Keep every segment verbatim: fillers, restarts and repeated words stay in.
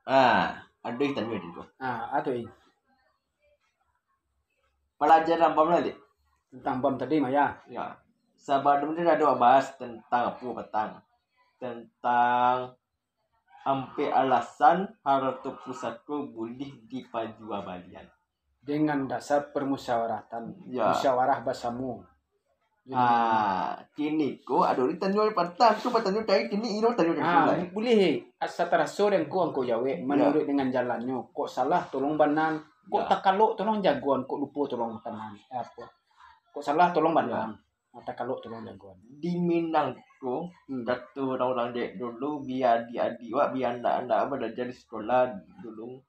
Ah, ado yang tanyo tadi tu. Ah, ado, eh. Palajaran bam lah, Dik. Tentang bam tadi mah, ya. Ya. Sabalun tadi ado bahas tentang apo patang? Tentang ampek alasan harato pusako buliah dipajuabalian. Dengan dasar permusyawaratan, Ya. musyawarah basamo. Jadi, Ah, kini ko ado ditanyo patang tu, batanyo tadi, kini ino tanyo Ah, lai. buliah, eh. Asa taraso dek angku, angku jawek, Ya. manuruik dengan jalannyo. Kok salah, tolong banan. Kok Ya. takalok, tolong jagoan. Kok lupo, tolong kanan. Eh, apo? Kok salah, tolong Ya. banan. Nah, takalok, tolong jagoan. Di Minang ko, Hmm. kato urang-urang dek dulu, bia adik-adik wak, bia anak-anak balajar di sikolah dulu,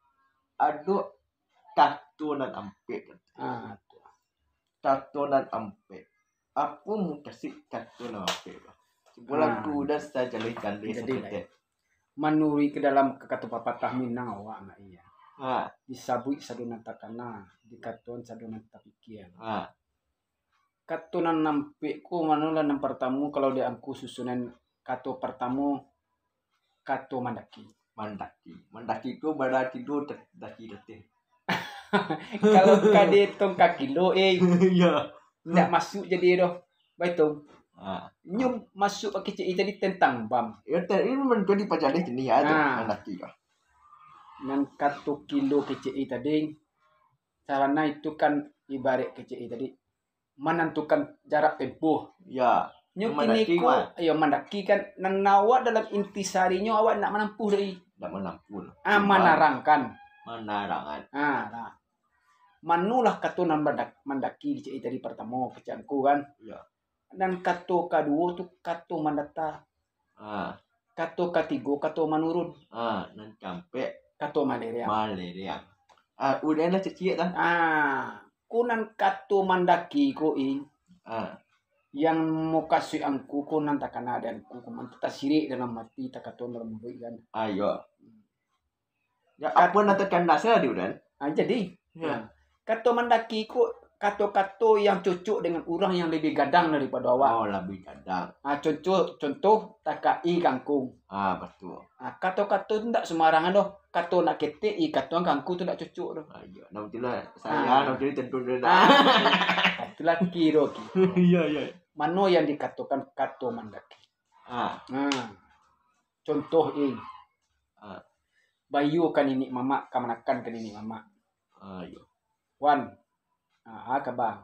ado kato nan ampek. Ah, tu. Kato nan ampek. Apo mukasuik kato nan ampek tu? Cubolah Ah. angku Udan sajaleh-jaleh Jadi, saketek. manuruik ka dalam kato papatah Minang awak nak iya. Ha. Disabuik sado nan takana, dikatoan sado nan tapikia. Ha. Kato nan ampek ko manolah nan partamo, kalau di angku susunan kato partamo, kato mandaki. Mandaki. Mandaki ko barati do da-, daki dateh. Kalau ka dietong ka kilo, eh, Iya. ndak masuk jadi doh. Baitong. Ha. Nyo masuk pakai cik tadi tentang bam. Ya, te-, ini menjadi pajaleh kini ya tu, Ah. mandaki ko. Nan kato kilo kecek tadi, sarana itu kan ibarat kecek tadi, manantukan jarak tempuh. Ya. Nyo Mandaki kini ko, mah. Iyo, mandaki kan, nan awak dalam intisarinyo awak nak manampuh dari. Nak manampuh. Ah, Cuman manarangkan. Manarangkan. Ah, nah. Manolah kato nan mandak-, mandaki dicari tadi partamo, kecek angku kan. Ya. Dan kato kaduo tu kato mandata. Ah. Kato katigo kato manurun. Ah, nan kaampek. Kato maleriang. Maleriang. Ah, udah lah cek-cek lah. Ah, ko nan kato mandaki ko, ih. Ah. Yang mukasuik angku ko nan takana di angku ko, man tasirik dalam hati, takato dalam muluik kan. Ayo. Ya, Kat- apo nan takana salah di udan? Ah, jadi. Ya. Nah, kato mandaki ko kato-kato yang cocok dengan urang yang lebih gadang daripado awak. Oh, lebih gadang. Ah, contoh, contoh, takai kangkung. Ah, betul. Ah, kato-kato tu ndak sembarangan doh. Kato nak ketek, ih, kato kangkung tu ndak cocok doh. Ah, iya. Nah, itulah saya, Ah. nah, jadi tentu dia Ah. nak. Itulah kiro, kiro. Iya, iya. Mano yang dikatokan kato mandaki? Ah. Nah, contoh, ih. Ah. Bayo ka niniak mamak, kamanakan ka niniak mamak. Ah, iyo. Wan. Ah, ah, kaba.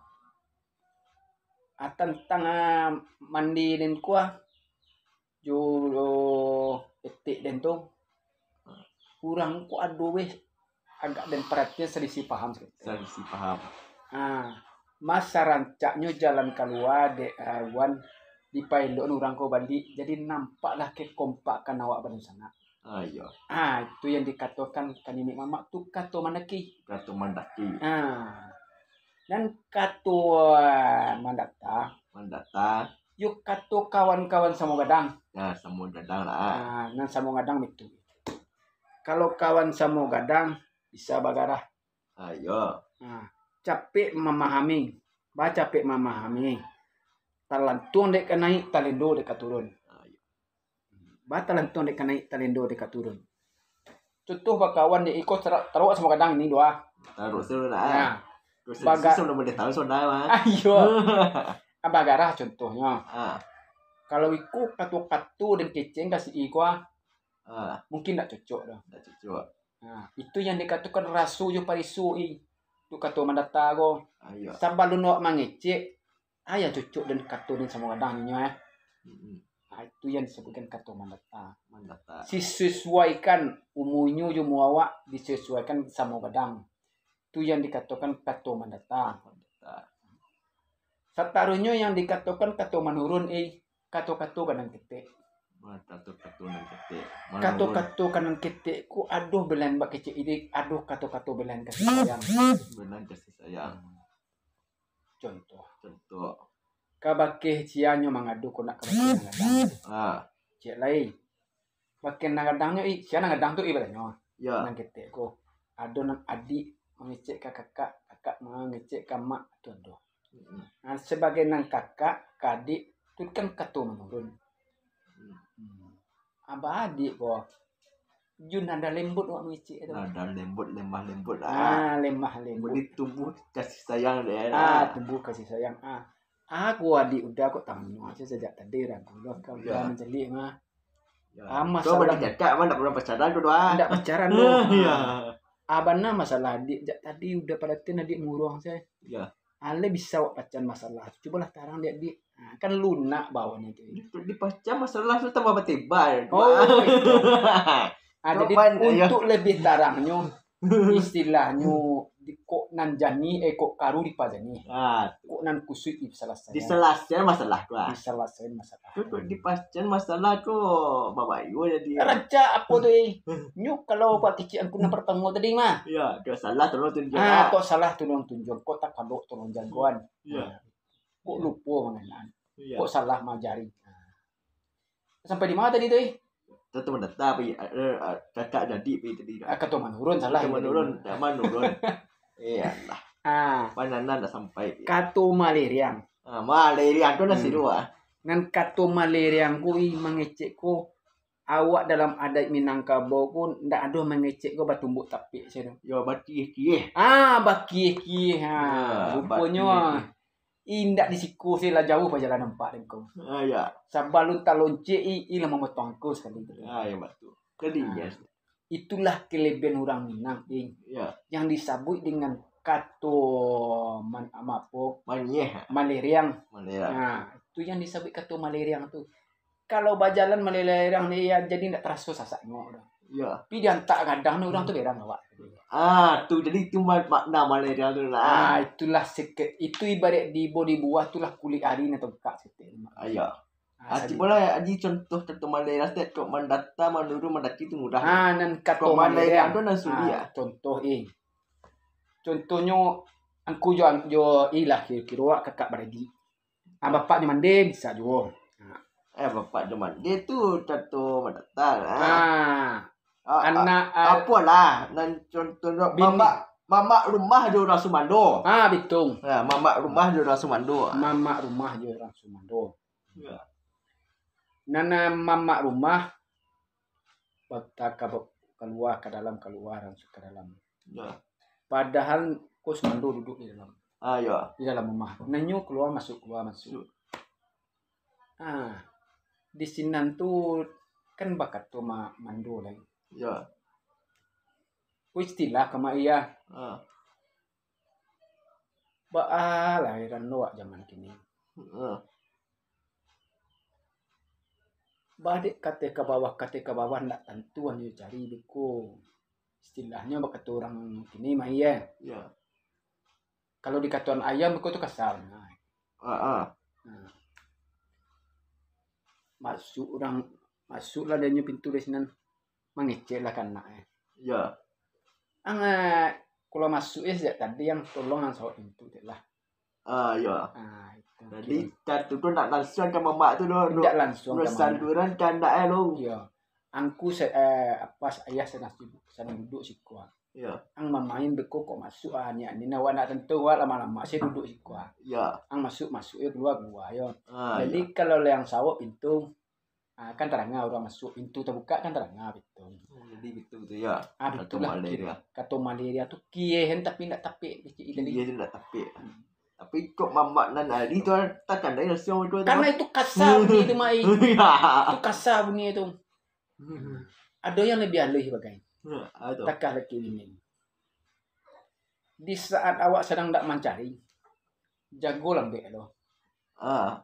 Ah, tantang, ah, mandi den ko, ah. Jo, jo etek den tu. Urang ko ado weh agak den paratian salisih paham saketek. Salisih paham. Ah, masa rancaknyo jalan kalua dek, ah, Wan dipaelokkan urang ko baliak, jadi nampaklah kekompakan awak badunsanak. Ah, iyo. Ah, itu yang dikatokan ka niniak mamak tu kato mandaki. Kato mandaki. Ah. Dan kato, ah, mandata. Mandata. Yo kato kawan-kawan samo gadang. Nah, samo gadang lah. Ah, nan samo gadang itu. Kalau kawan samo gadang, bisa bagarah. Ah, iyo. Ah, capek mamahami. Ba capek mamahami. Talantuang dek ka naik, talendo dek ka turun. Ah, iyo. Ba talantuang dek ka naik, talendo dek ka turun. Contoh bakawan dek iko taruak, taruak samo gadang ini dua. Taruak samo gadang. Nah. Terus baga- sudah boleh tahu saudara mah. Ah, iyo. Ah, bagarah contohnyo. Ah. Kalau iko kato-kato den kecek ka si iko, ah, Ah. mungkin ndak cocok doh. Ndak cocok. Nah, itu yang dikatokan raso jo pariso, ih. Tu kato mandata ko. Ah, iyo. Sabalun awak mangecek, ah, yang cocok den kato den samo gadang ninyo, eh. Mm-mm. Nah, itu yang disebutkan kato mandata. Mandata. Disesuaikan umurnyo jo umur awak, disesuaikan samo gadang. Tu yang dikatokan kato mandata. Mandata. Sataruihnyo yang dikatokan kato manurun, eh, kato-kato ka nan ketek. Wah, kato-kato nan ketek. Manurun. Kato-kato ka nan ketek ko ado belain bak kecek irik, ado kato-kato belain kasih sayang. Belain kasih sayang. Contoh. Contoh. Kabakeh sia nyo mangadu ko nak kabakeh nan gadang. Ah. Cek lai. Bakeh nan gadangnyo, ih, sia nan gadang tu, ih, batanyo. Ya. Nan ketek ko. Ado nan adik mangecek ka kakak, kakak mangecek ka mak, tu ado. Mm-mm. Nah, sabagai nan kakak, ka adik, tu kan kato manurun. Mm. Hmm. Abah adik ko. Jun nada lembut awak mangecek tu. Nada lembut, lemah lembut lah. Ah, lemah lembut. Boleh tumbuh kasih sayang dia lah. Ah, tumbuh kasih sayang. Ah. Aku adik udah kok tangguh aja sejak tadi ragu lah kau udah menceliak mah. Ya. Ah, masalah cakap mah ndak pernah pacaran tu doang. Ndak pacaran tu. Ya. Ah, bana masalah adik jak tadi udah pada ten adik murung saya. Ya. Ale bisa awak pacan masalah tu. Cubalah tarang dia adik. Ah, kan lunak bawahnya tu. Di, di pacan masalah tu tambah batebal. Oh. Ah, jadi untuk lebih tarangnyo istilahnyo di kok nan jani eh kok karu dipajani. Ah, kok nan kusuik disalasaian. Disalasaian masalah tu lah. Disalasaian masalah. Tu kok dipacan masalah tu babayo jadi. Rancak apo tu eh? Nyo kalau kok kicik angku nan pertama tadi mah. Ya, kok salah tolong tunjuk. Ah, kok salah tolong tunjuk, kok tak kalok tolong jagoan. Ya. Kok lupo mangenaan. Ya. Kok salah majari. Sampai di mana tadi tu eh? Tatu mandata pi kakak jadi pi tadi. Ah, kato manurun salah. Kato manurun, tak manurun. Iyalah. Ah. Pananan dah sampai. Kato maliriang. Ah, maliriang tu nasi dua. Nan kato maliriang ku i mangecek ko awak dalam adat Minangkabau ku ndak ado mangecek ko batumbuk tapik sado. Yo bakieh-kieh. Ah, bakieh-kieh. Ha, ruponyo indak di siko se lah jauh pajalanan nampak dek ko. Ah, ya. Sabalun taloncek i, i lah mamotong ko sakali tu. Ah, ya batul. Jadi ya. Itulah kelebihan urang Minang, Ding. Ya. Yang disabuik dengan kato man, apo? Manyeh. Maleriang. Maleriang. Nah, itu yang disabuik kato maleriang tu. Kalau bajalan maleriang ni ya jadi ndak taraso sasaknyo tu. Ya. Tapi diantak gadang ni urang tu berang awak. Ah, tu jadi itu makna maleriang tu lah. Ah, itulah seket. Itu ibarat di bo di buah tu lah kulik ari ni tongkak seket. Ah, ya. Ah, cubolah Aji contoh kato maleriang tu, kok mandata, manurun, mandaki tu mudah. Ah, nan kato maleriang tu nan sulik ah. Contoh eh. Contohnyo angku jo jo ilah kiro-kiro awak kakak baradik. Ah, bapaknyo mande bisa juo. Eh, bapak jo mande tu kato mandata lah. Ah. Ah, anak ah, apolah nan contohnyo mamak mamak rumah jo urang sumando. Ah, bitung. Ah, mamak rumah jo urang sumando. Mamak rumah jo urang sumando. Ya. Nan mamak rumah patah ka kalua ka dalam kalua rangsuk ka dalam. Ya. Padahal ko sumando duduk di dalam. Ah, ya. Di dalam rumah. Nan nyo kalua masuk kalua masuk. Ah. Di sinan tu kan bakato ma, mando lai. Ya. Ko istilah kama iya. Ah. Baa lah heran lo awak jaman kini. Heeh. Badek kateh ka bawah, kateh ka bawah ndak tantu anyo cari beko. Istilahnyo bakato urang kini mah iye. Iyo. Kalau dikatoan ayam beko tu kasar. Nah. Heeh. Nah. Masuk urang, masuklah dek nyo pintu dari sinan. Mangeceklah ka anak e. Iyo. Ang, kalau masuk e sajak tadi, ang tolong ang sawak pintu tu lah. Ah, iyo. Ah, itu. Jadi, katu tu ndak lansuang ka mamak tu doh. Ndak lansuang ka mamak. Sanduran ka anak e lo. Iyo. Angku se, eh, apas ayah sadang sibuk, sadang duduk siko. Iyo. Ang mamain beko kok masuk ah, niat ni awak ndak tantu awak lama-lama se duduk siko. Iyo. Ang masuk, masuk yo, kalua, kalua yo. Ah, jadi, kalau lai ang sawak pintu, Ah, kan taranga urang masuk, pintu tabuka kan taranga bitu. Oh, jadi bitu tu ya. Ah, bitu lah. Kato malaria tu kieh kan, tapi ndak tapek kecik tadi. Kieh tu ndak tapek. Hmm. Tapi kok mamak nan ari tu takandai rasio tu. Karena itu kasar bunyi tu, Mai. Ya. Itu kasar bunyi tu. Hmm. Ada yang lebih halus bagai. Ya, ada. Takah laki bini. Di saat awak sadang ndak mancari, jago lambek tu. Ah.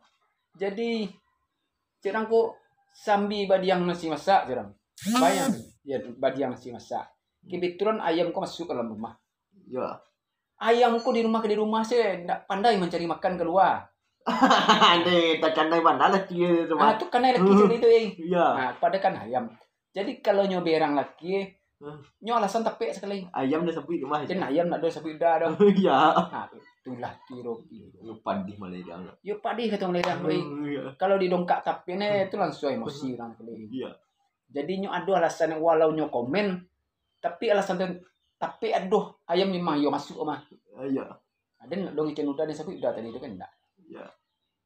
Jadi, cek urang ko sambi badiang nasi masak, cek urang. Bayang, ya, badiang nasi masak. Kebetulan ayam ko masuk ka dalam rumah. Ya. Ayam ko di rumah ka di rumah se, ndak pandai mancari makan kalua. Deh, takandai bana laki tu mah. Ah, tu kanai laki tadi tu, eh. Ya. Ah, pada kan ayam. Jadi, kalau nyo berang laki, nyo alasan tapek sakali. Ayam dah sabuik rumah. Jan ayam ndak ado sabuik udah doh. Ya. Ha, itulah kiro-kiro. Yo padih malaria. Yo padih kato malaria, baik. Hmm, ya. Kalau didongkak tapek ne, itu langsung emosi urang sakali. Ya. Jadi, nyo ado alasan, walau nyo komen, tapi alasan tu tapek ado ayam memang yo masuk mah. Ya. Ado ndak dong ikan udah ni sabuik udah tadi tu kan ndak? Ya.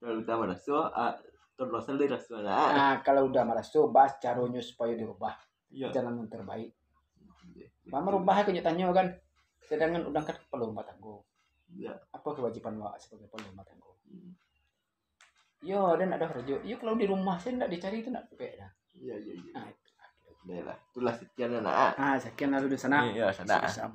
Kalau udah maraso, ah, terbiasa dari raso lah. Ah, kalau udah maraso, baa caronyo supayo dirubah. Jalan yang terbaik. Bang marubah ka nyo tanyo kan. Sedangkan urang kan kapalo rumah tanggo. Apo kewajiban awak sabagai kapalo rumah tanggo? Yo, ado nak ado karajo. Yo, kalau di rumah sajo ndak dicari tu ndak dapek dah. Iyo, iyo, iyo. Nah, itu. Itulah, sekian lah, nak. Ah, sekian lah dulu sana. Iyo, sana. Sudah.